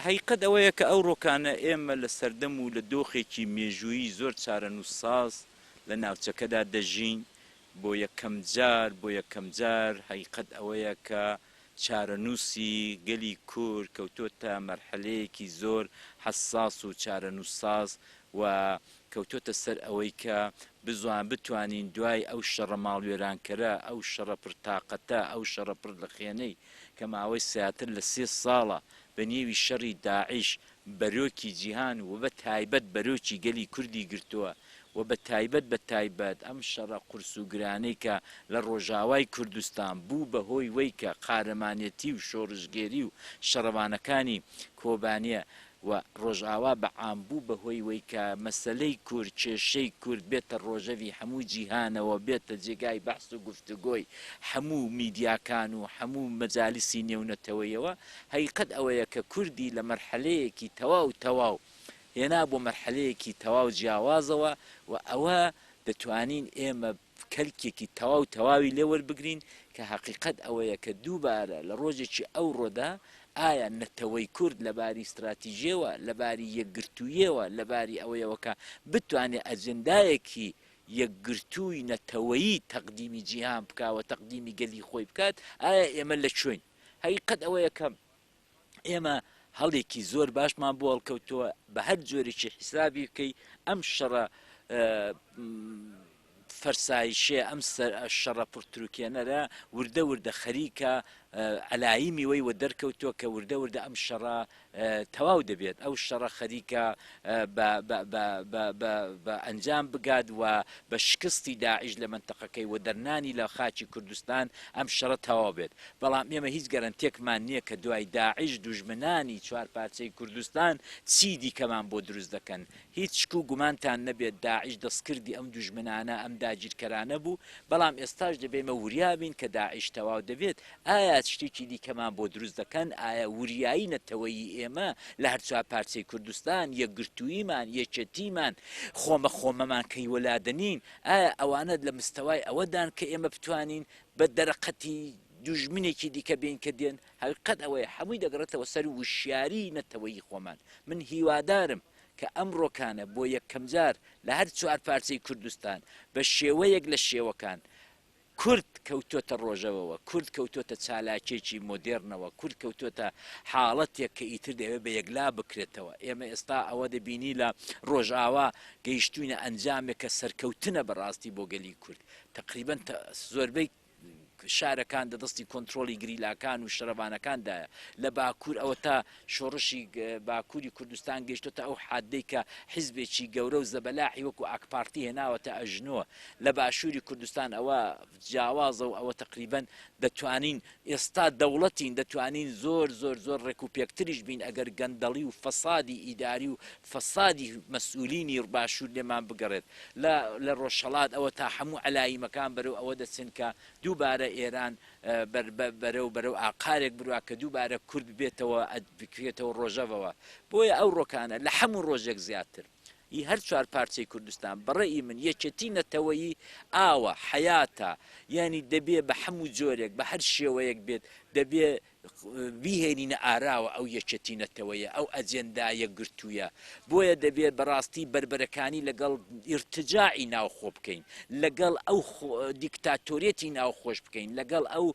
هەقیقەت ئەوەیە کە ئەوڕۆکانە ئێمە لە سەردەم و لە دۆخێکی مێژوویی زۆر چارەنووسساز لە ناوچەکەدا دەژین، بۆ یەکەم جار بۆ یەکەم جار هەقیقەت ئەوەیە کە چارەنووسی گەلی کورد کەوتۆتە مەرحەلەیەکی زۆر حەساس و چارەنووسساز و کەوتۆتە سەر ئەوەی کە بزوان بتوانین دوای ئەو شەڕە ماڵوێرانکەرە، ئەو شەڕە پڕ تاقەتە، ئەو شەڕە پڕ لە خوێنەی کە ماوەی سیاتر لە سێ ساڵە بە نێوی شەڕی داعش بەرۆکی جیهان و بە تایبەت بەرۆکی گەلی کوردی گرتووە و بە تایبەت بە تایبەت ئەم شەڕە قورس و گرانەی کە لە ڕۆژاوای کوردستان بوو بە هۆی وەی کە قارەمانێتی و شۆڕشگێری و شەڕەوانەکانی کۆبانێ و ڕۆژئاوا بە عام بوو بە هۆی وەی کە مەسەلەی کورد، کێشەی کورد بێتە ڕۆژەڤی هەموو جیهانەوە، بێتە جێگای بەحس و گفتوگۆی هەموو میدیاکان و هەموو مەجالیسی نێونەتەوەیەوە، هەقیقەت ئەوەیە کە کوردی لە مەرحەلەیەکی تەواو تەواو هێنا بۆ مەرحەلەیەکی تەواو جیاوازەوە و ئەوە دەتوانین ئێمە کەلکێکی تەواو تەواوی لێ وەربگرین کە هەقیقەت ئەوەیە کە دووبارە لە ڕۆژێکی ئەوڕۆدا ئایا نەتەوەی کورد لە باری ستراتیژیەوە، لە باری یەکگرتوویەوە، لە باری ئەوەیەوە کە بتوانێ ئەجندایەکی یەکگرتووی نەتەوەیی تەقدیمی جیهان بکا و تەقدیمی گەلی خۆی بکات، ئایا ئێمە لە کوێین؟ هەقیقەت ئەوەیە کە ئێمە هەڵێکی زۆر باشمان بۆ هەڵکەوتووە، بە هەر جۆرێکی حیسابی بکەی ئەم شەڕە فەرسایشێ، ئەم شەڕە پڕتروکێنەرە وردە وردە خەریکە عەلایمی وەی وە دەرکەوتووە کە وردە وردە ئەم شەڕە تەواو دەبێت، ئەو شەڕە خەریکە بە ئەنجام بگات و بە شکستی داعش لە مەنتەقەکەی و دەرنانی لە خاکی کوردستان ئەم شەڕە تەواو بێت. بەڵام ئێمە هیچ گەرەنتێکمان نییە کە دوای داعش دوژمنانی چوارپارچەی کوردستان چی دیکەمان بۆ دروست دەکەن. هیچ شک و گومانتان نەبێت داعش دەستکردی ئەم دوژمنانە، ئەم داگیرکەرانە بوو، بەڵام ئێستاش دەبێ ئێمە وریا بین کە داعش تەواو دەبێت، ئایا شتێکی دیکەمان بۆ دروست دەکەن؟ ئایا وریایی نەتەوەیی ئێمە لە هەرچوار پارچەی کوردستان، یەکگرتووییمان، یەکێتیمان، خۆمە خۆمەمان کەی وەلا دەنین، ئایا ئەوانە لە مستەوای ئەوەدان کە ئێمە بتوانین بە دەرەقەتی دوژمنێکی دیکە بێین کە دێن؟ هەقیقەت ئەوەیە هەمووی دەگەڕێتەوە سەر وشیاریی نەتەوەیی خۆمان. من هیوادارم کە ئەمڕۆکانە بۆ یەکەمجار لە هەر چوارپارچەی کوردستان بە شێوەیەک لە شێوەکان کورد کەوتۆتە ڕۆژەڤەوە، کورد کەوتۆتە چالاکیەکی مۆدێرنەوە، کورد کەوتۆتە حاڵەتێک کە ئیتر دەیەوێت بە یەکلا بکرێتەوە. ئێمە ئێستا ئەوە دەبینی لە ڕۆژئاوا گەیشتوینە ئەنجامێک کە سەرکەوتنە بەڕاستی بۆ گەلی کورد. تەقریبەن زۆربەی شارەکان دە دەستی کۆنترۆڵی گریلاکان و شەرەڤانەکاندایە. لە باکوور ئەوەتا شۆڕشی باکووری کوردستان گەیشتۆتە ئەو حاددەی کە حیزبێکی گەورە و زەبەلاحی وەکوو ئاکپارتی هێناوەتە ئەژنۆ. لە باشووری کوردستان ئەوە جیاوازە و ئەوە تەقریبەن دەتوانین ئێستا دەوڵەتین دەتوانین زۆر زۆر زۆر ڕێکوپێکتریش بین ئەگەر گەندەڵی و فەسادی ئیداری و فەسادی مەسئولینی باشوور لێمان بگەڕێت. لە لە ڕۆژهەڵات ئەوە تا هەموو عەلایمەکان بەرەو ئەوە دەچن کە دووبارە ئێران بەر بەرەو بەرەو ئاقارێک بروا کە دووبارە کورد ببێتەوە بکرێتەوە ڕۆژەڤەوە بۆیە ئەو ڕۆکانە لە حەموو ڕۆژێک زیاتر ی هەر چوار پارچەی کوردستان بە ڕەئی من یەکێتی نەتەوەیی ئاوە حەیاتە یانی دەبێ بە حەموو جۆرێک بە هەر شێوەیەک بێت دەبێ بیهێنینە ئاراوە ئەو یەکێتی نەتەوەیە، ئەو ئەجێندا یەکگرتوویە. بۆیە دەبێت بەڕاستی بەربەرەکانی لەگەڵ ئیرتجاعی ناوخۆ بکەین، لەگەڵ ئەو دیکتاتۆریەتی ناوخۆش بکەین، لەگەڵ ئەو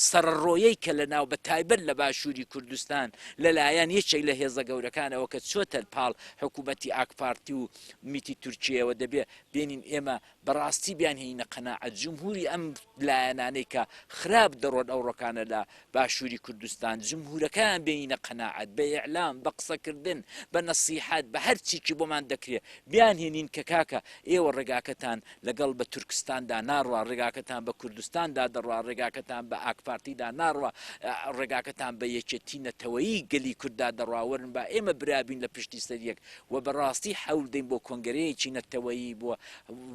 سەرەڕۆیەی کە لە ناو بە تایبەت لە باشووری کوردستان لەلایەن یەکێک لە هێزە گەورەکانەوە کە چۆتە پاڵ حکوومەتی ئاکپارتی و میتی تورکیەوە دەبێ بێنین ئێمە بەڕاستی بیانهێنینە قەناعەت جمهوری ئەم لایەنانەی کە خراپ دەڕۆن ئەوڕۆکانە لە باشوری کوردستان جمهورەکەیان بێنینە قەناعەت بە ئیعلام بە قسەکردن بە نەسیحەت بە هەر چیکی بۆمان دەکرێ بیانهێنین کە کاکە ئێوە ڕێگاکەتان لەگەڵ بە تورکستاندا ناڕوا ڕێگاکەتان بە کوردستاندا دەڕوا ڕێگاکەتان بە ئاکپارتیدا ناڕوا ڕێگاکەتان بە یەکێتی نەتەوەیی گەلی کورددا دەڕوا وەرن با ئێمە برابین لە پشتی سەر یەک و بەڕاستی حەول دەین بۆ کۆنگرەیەکی نەتەوەیی بۆ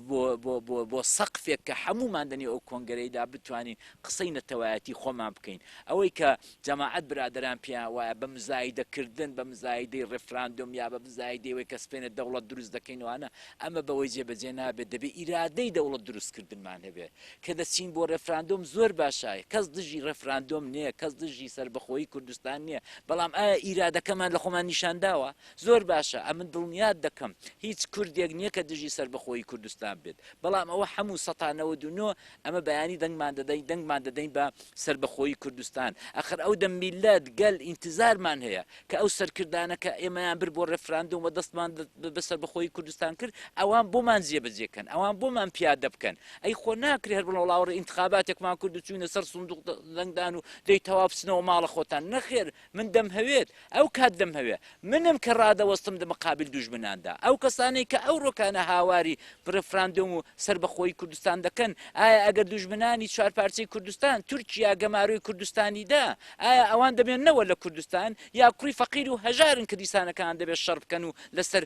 بۆ بۆ بۆ بۆ سەقفێک کە حەموومان دە نێو ئەو کۆنگرەیدا بتوانین قسەی نەتەوایەتی خۆمان بکەین. ئەوەی کە جەماعەت برادەران پێیان وایە بە مزایدە کردن، بە مزایدەی ڕێفراندۆم یا بە مزایدەی ئەوەی کە سپێنێ دەوڵەت دروست دەکەین وانە، ئەمە بەوەی جێبەجێ نابێت، دەبێ ئیرادەی دەوڵەت دروست کردنمان هەبێ. کە دەچین بۆ ڕێفراندۆم زۆر باشە، کەس دژی ڕێفراندۆم نییە، کەس دژی سەربەخۆیی کوردستان نییە، بەڵام ئایا ئیرادەکەمان لە خۆمان نیشان داوە؟ زۆر باشە، ئەمن دڵنیات دەکەم هیچ کوردێک نییە کە دژی سەربەخۆیی کوردستان بێت، بەڵام ئەوە حەموو سەتا 99 ئەمە بەیانی دەنگمان دەدەین، دەنگمان دەدەین بە سەربەخۆیی کوردستان. ئەخر ئەو دەم میللەت، گەل، ئینتزارمان هەیە کە ئەو سەرکردانە کە ئێمەیان برد بۆ ڕێفراندۆم و دەستمان بە سەربەخۆیی کوردستان کرد، ئەوان بۆمان جێبەجێ کەن، ئەوان بۆمان پیادە بکەن. ئەی خۆ ناکرێ هەر بڵێن وەڵا ئەوڕۆ ئینتخاباتێکمان کرد و چووینە سەر سندوق دەنگدان و دەی تەواو بچنەوە ماڵە خۆتان. نەخێر، من دەمهەوێت، ئەو کات دەمهەوێ منم کە ڕادەوەستم دە مقابل دوژمناندا، ئەو کەسانەی کە ئەو ڕۆکانە هاواری ڕێفراندۆم و سەربەخۆیی کوردستان دەکەن، ئایا ئەگەر دوژمنانی چوارپارچەی کوردستان، تورکیا گەمارۆی کوردستانی دا، ئایا ئەوان دەمێننەوە لە کوردستان، یا کوڕی فەقیر و هەژارن کە دیسانەکان دەبێت شەڕ بکەن و لەسەر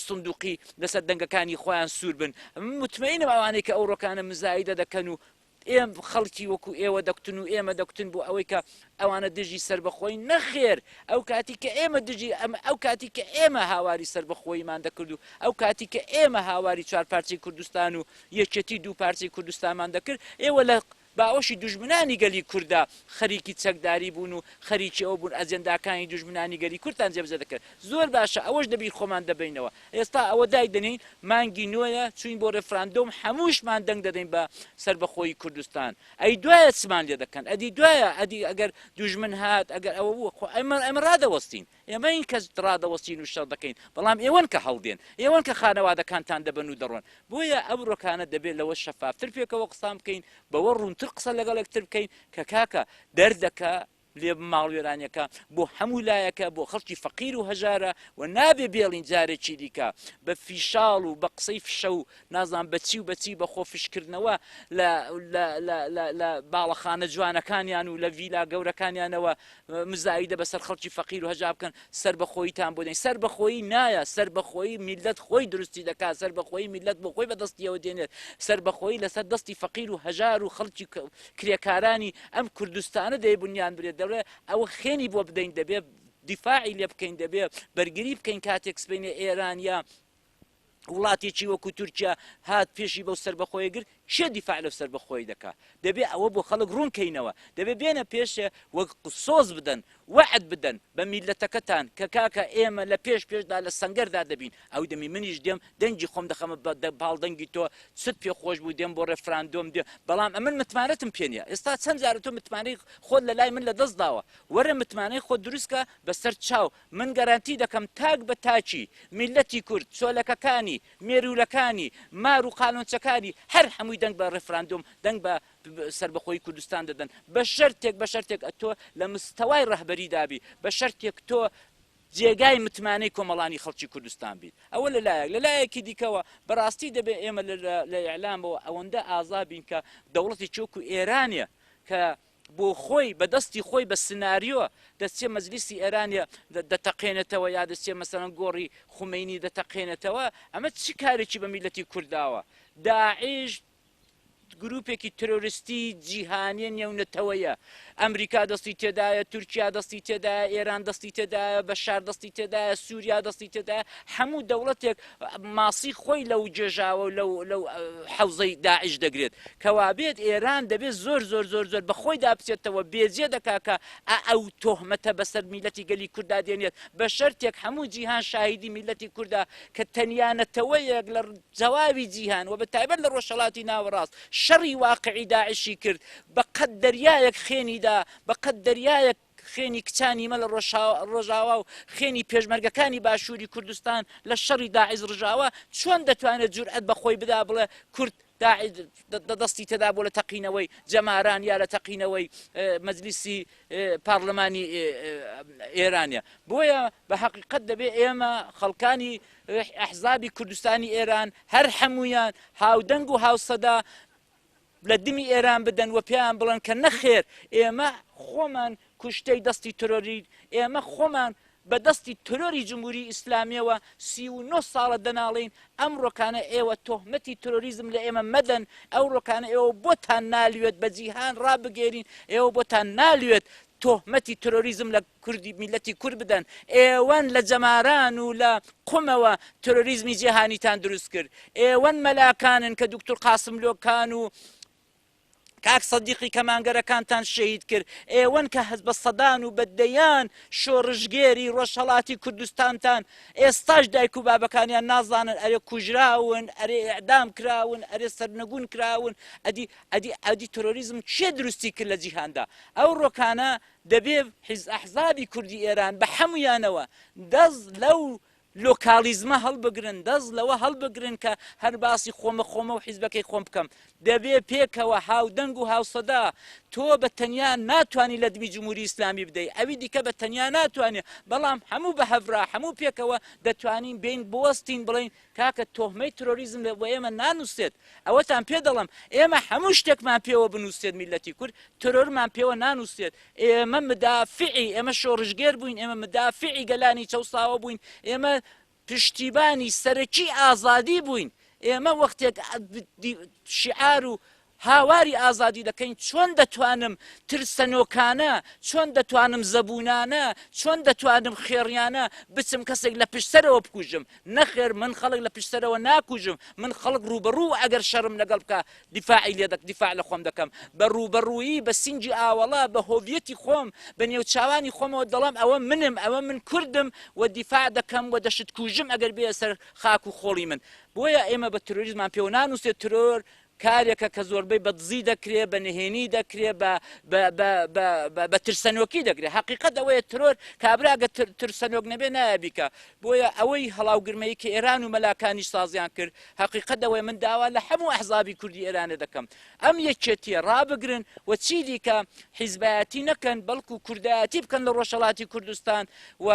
سندوقی لەسەر دەنگەکانی خۆیان سوور بن؟ من متمەینم ئەوانەی کە ئەو ڕۆکانە مزایدە دەکەن و ئێم خەڵکی وەکو ئێوە دەکوتن و ئێمە دەکوتن بۆ ئەوەی کە ئەوانە دژی سەربەخۆین، نەخێر ئەو کاتی کە ئێمە دژی ئەمە ئەو کاتی کە ئێمە هاواری سەربەخۆییمان دەکرد و ئەو کاتی کە ئێمە هاواری چوار پارچەی کوردستان و یەکێتی دوو پارچەی کوردستانمان دەکرد ئێوە لە باوەشی دوژمنانی گەلی کوردا خەریکی چەکداری بوون و خەریکی ئەوە بوون ئەجێنداکانی دوژمنانی گەلی کوردتان جێبەجێ دەکرد زۆر باشە ئەوەش لەبیر خۆمان دەبەینەوە ئێستا ئەوە دایدەنێین مانگی نۆیە چوین بۆ ڕێفراندۆم هەمووشمان دەنگ دەدەین بە سەربەخۆیی کوردستان ئەی دوایە چمان لێ دەکەن ئەدی دوایە ئەدی ئەگەر دوژمن هات ئەگەر ئەوە بوو خۆ ئێمە ئێمە ڕادەوەستین ئێمەین کە ڕادەوەستین و شەڕ دەکەین بەڵام ئێوەن کە هەڵدێن ئێوەن کە خانەوادەکانتان دەبەن و دەڕۆن بۆیە ئەمڕۆکانە دەبێت لەوە شەفافتر پێکەوە قسان بکەین بەوە ڕوونتر قسە لەگەڵ یەکتر بکەین کە کاکە دەردەکە لێ ماڵوێرانیەکە بۆ هەموو لایەکە، بۆ خەڵکی فەقیر و هەژارە و نابێ بێڵین جارێکی دیکە بە فیشاڵ و بە قسەی فشە و نازانم بە چی و بە چی بە خۆ فشکردنەوە لە لە لە لە لە باڵەخانە جوانەکانیان و لە ڤیلا گەورەکانیانەوە مزایدە بەسەر خەڵکی فەقیر و هەژار بکەن سەربەخۆییتان بۆ دێن سەربەخۆیی نایە سەربەخۆیی میللەت خۆی دروستی دەکات سەربەخۆیی میللەت بۆ خۆی بەدەستیەوە دێنێت سەربەخۆیی لەسەر دەستی فەقیر و هەژار و خەڵکی کرێکارانی ئەم کوردستانە دەبێ بنیان برێت دەڵێ ئەوە خێنی بۆ بدەین دەبێ دیفاعی لێ بکەین دەبێ بەرگری بکەین کاتێک سبەینێ ئێران یا وڵاتێکی وەکو تورکیا هات پێشی بەو سەربەخۆیە گرت کێ دیفاع لەو سەربەخۆی دەکا دەبێ ئەوە بۆ خەڵک ڕوون کەینەوە دەبێ بێنە پێشێ وەک سۆز بدەن وەعد بدەن بە میللەتەکەتان کە کاکە ئێمە لە پێش پێشدا لە سەنگەردا دەبین ئەو دەمی منیش دێم دەنگی خۆم دەخەمە پاڵ دەنگی تۆ چت پێ خۆش بوو دێم بۆ ڕێفراندۆم دێ بەڵام ئەمن متمانەتم پێ نییە ئێستا چەند جارە تۆ متمانەی خۆت لە لای من لە دەست داوە وەرە متمانەی خۆت دروست کە بەسەر چاو من گەرانتی دەکەم تاک بە تاکی میللەتی کورد چۆلەکەکانی مێروولەکانی مار و قالۆنچەکانی هەر هەمووی دەنگ بە ڕێفراندۆم دەنگ بە سەربەخۆیی کوردستان دەدەن بە شەرتێک بە شەرتێک ئەتۆ لە مستەوای ڕەهبەری دابی بە شەرتێک تۆ جێگای متمانەی کۆمەڵانی خەڵکی کوردستان بیت ئەوە لە لایەک لە لایەکی دیکەوە بەڕاستی دەبێ ئێمە لە ئیعلامەوە ئەوەندە ئازا بین کە دەوڵەتێکی وەکو ئێرانێ کە بۆ خۆی بە دەستی خۆی بە سناریۆ دەچێ مەجلیسی ئێرانێ دەتەقێنێتەوە یا دەچێ مەسەلەن گۆڕی خومەینی دەتەقێنێتەوە ئەمە چ کارێکی بە میللەتی کورد داوە داعش گروپێکی ترۆریستی جیهانیە نێونەتەوەیە ئەمریکا دەستی تێدایە تورکیا دەستی تێدایە ئێران دەستی تێدایە بەشار دەستی تێدایە سووریا دەستی تێدایە هەموو دەوڵەتێک ماسی خۆی لەو جێژاوە و لەو لەو حەوزەی داعش دەگرێت کەوابێت ئێران دەبێت زۆر زۆر زۆر زۆر بە خۆیدا بچێتەوە بێجێ دەکا کە ئەو تۆهمەتە بەسەر میلەتی گەلی کووردا دێنێت بە شەرتێک هەموو جیهان شاهیدی میلەتی کووردا کە تەنیا نەتەوەیەک لە تەواوی جیهان و بە تایبەت لە ڕۆژهەڵاتی ناوەڕاست شەڕی واقعی داعشی کرد بە قەد دەریایەک خێنی دا بە قەد دەریایەک خوێنی کچانی مە لە ڕۆژاوا و خوێنی پێشمەرگەکانی باشووری کوردستان لە شەڕی داعش ڕژاوە چۆن دەتوانێت جورئەت بە خۆی بدا بڵێ کورد داعش دەستی تێدا بوو لە تەقینەوەی جەماران یا لە تەقینەوەی مەجلیسی پارلمانی ئێرانە بۆیە بە حەقیقەت دەبێ ئێمە خەڵکانی ئەحزابی کوردستانی ئێران هەر هەموویان هاودەنگ و هاوسەدا لە دمی ئێران بدەن و پێیان بڵێن کە نەخێر ئێمە خۆمان کوشتەی دەستی ترۆرین ئێمە خۆمان بە دەستی ترۆری جمهوری ئیسلامیەوە 39 ساڵە دەناڵین. ئەمڕۆکانە ئێوە تۆهمەتی ترۆریزم لە ئێمە مەدەن، ئەوڕۆکانە ئێوە بۆتان نالوێت بە جیهان ڕابگەیەنین، ئێوە بۆتان نالوێت تۆهمەتی ترۆریزم لە کوردی میللەتی کورد بدەن، ئێوەن لە جەماران و لە قومەوە ترۆریزمی جیهانیتان دروست کرد، ئێوەن مەلاکانن کە دوکتور قاسملۆکان و کاک سەدیقی کەمانگەرەکانتان شەهید کرد، ئێوەن کە هەست بە سەدان و بە دەیان شۆڕشگێری ڕۆژهەڵاتی کوردستانتان ئێستاش دایک و بابەکانیان نازانن ئەرێ کوژراون، ئەرێ ئێعدام کراون، ئەرێ سەرنگوون کراون، ئەدی ئەدی ئەدی ترۆریزم کێ دروستی کرد لە جیهاندا؟ ئەو ڕۆکانە دەبێ حیز ئەحزابی کوردی ئێران بە حەموویانەوە دەست لەو لۆکاڵیزمە هەڵبگرن، دەست لەوە هەڵبگرن کە هەر باسی خۆمە خۆمە و حیزبەکەی خۆم بکەم. دەبێ پێکەوە هاودەنگ و هاوسەدا، تۆ بە تەنیا ناتوانی لە دمی جمهوری ئیسلامی بدەی، ئەوی دیکە بە تەنیا ناتوانێ، بەڵام هەموو بە هەڤرا، هەموو پێکەوە دەتوانین بێین بوەستین بڵێین کاکە تۆهمەی ترۆریزم لە بۆ ئێمە نانووسێت، ئەوەتان پێ دەڵێم، ئێمە هەموو شتێکمان پێوە بنووسێت میللەتی کورد ترۆرمان پێوە نانووسێت، ئێمە مدافعی، ئێمە شۆڕشگێر بووین، ئێمە مدافعی گەلانی چەوساوە بووین، ئێمە پشتیبانی سەرەکی ئازادی بووین، ئێمە وەختێک شیعار و هاواری ئازادی دەکەین، چۆن دەتوانم ترسەنۆکانە، چۆن دەتوانم زەبوونانە، چۆن دەتوانم خێڕیانە بچم کەسێک لە پشتسەرەوە بکوژم؟ نەخێر من خەڵک لە پشتسەرەوە ناکوژم، من خەڵک ڕووبەڕوو ئەگەر شەڕم لەگەڵ بکا دیفاعی لێ دیفاع لە خۆم دەکەم، بە ڕووبەڕوویی، بە سینگی ئاوەڵا، بە هۆڤیەتی خۆم، بە نێوچاوانی خۆمەوە دەڵێم ئەوە منم، ئەوە من کوردم و دیفاع دەکەم و دەشتکوژم ئەگەر بێیە سەر خاک و خۆڵی من. بۆیە ئێمە بە ترۆریزمان پێوە نانووسێت، ترۆر کارێکە کە زۆربەی بە دزی دەکرێ، بە نهێنی دەکرێ، بە بە بە بە بە بە ترسەنۆکی دەکرێ. هەقیقەت ئەوەیە ترۆر کابرا گەر تر ترسەنۆک نەبێ نایە بیکا. بۆیە ئەوەی هەڵاوگرمەیی کە ئێران و مەلاکانیش سازیان کرد، هەقیقەت ئەوەیە من داوا لە هەموو ئەحزابی کوردی ئێرانێ دەکەم ئەم یەکێتییە ڕابگرن و چیدیکە حیزبایەتی نەکەن بەڵکوو کوردایەتی بکەن لە ڕۆژهەڵاتی کوردستان و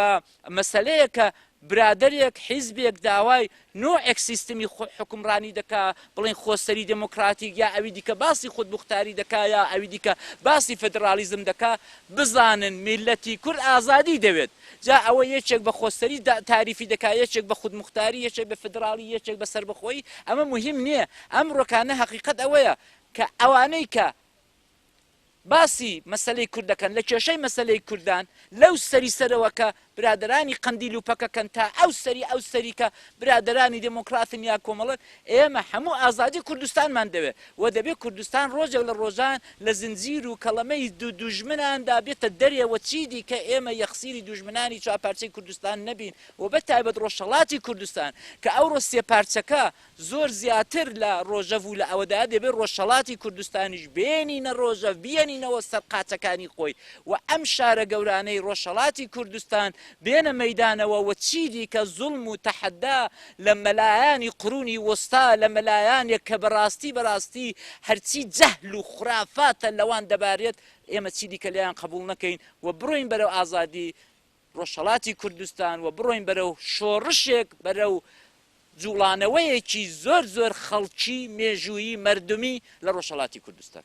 مەسەلەیەکە برادەرێک، حیزبێک داوای نۆعێک سیستمی حوکمڕانی دەکا، بڵێین خۆسەری دێمۆکڕاتیک یا ئەوی دیکە باسی خودموختاری دەکا یا ئەوی دیکە باسی فێدڕاڵیزم دەکا، بزانن میللەتی کورد ئازادی دەوێت. جا ئەوە یەکێک بە خۆسەری تاریفی دەکا، یەکێک بە خودموختاری، یەکێک بە فێدڕاڵی، یەکێک بە سەربەخۆیی، ئەمە موهیم نییە. ئەمڕۆکانە هەقیقەت ئەوەیە کە ئەوانەی کە باسی مەسەلەی کورد دەکەن، لە کێشەی مەسەلەی کوردان، لەو سەری سەرەوە کە برادەرانی قەندیل و پەکەکەن تا ئەو سەری ئەو سەری کە برادەرانی دێمۆکڕاتن یا کۆمەڵەن، ئێمە هەموو ئازادی کوردستانمان دەوێ و دەبێ کوردستان ڕۆژێک لە ڕۆژان لە زنجیر و کەڵەمەی دوژمناندا بێتە دەرێ و چیدیکە ئێمە یەخسیری دوژمنانی چوارپارچەی کوردستان نەبین و بە تایبەت ڕۆژهەڵاتی کوردستان کە ئەوڕۆ سێپارچەکە زۆر زیاتر لە ڕۆژەڤ و لە ئەوەدایە دەبێت ڕۆژهەڵاتی کوردستانیش بێنینە ڕۆژەڤ، بیەنینەوە سەر قاچەکانی خۆی و ئەم شارە گەورانەی ڕۆژهەڵاتی کوردستان بێنە مەیدانەوە و چیدیکە زوڵم و تەحەدا لە مەلایانی قرونی وستا، لە مەلایانێک کە بەڕاستی بەڕاستی هەرچی جەهل و خورافاتە لەوان دەبارێت ئێمە چیدیکە لێیان قبوڵ نەکەین و بڕۆین بەرەو ئازادی ڕۆژهەڵاتی کوردستان و بڕۆین بەرەو شۆڕشێک، بەرەو جوڵانەوەیەکی زۆر زۆر خەڵکی، مێژوویی، مەردمی لە ڕۆژهەڵاتی کوردستان.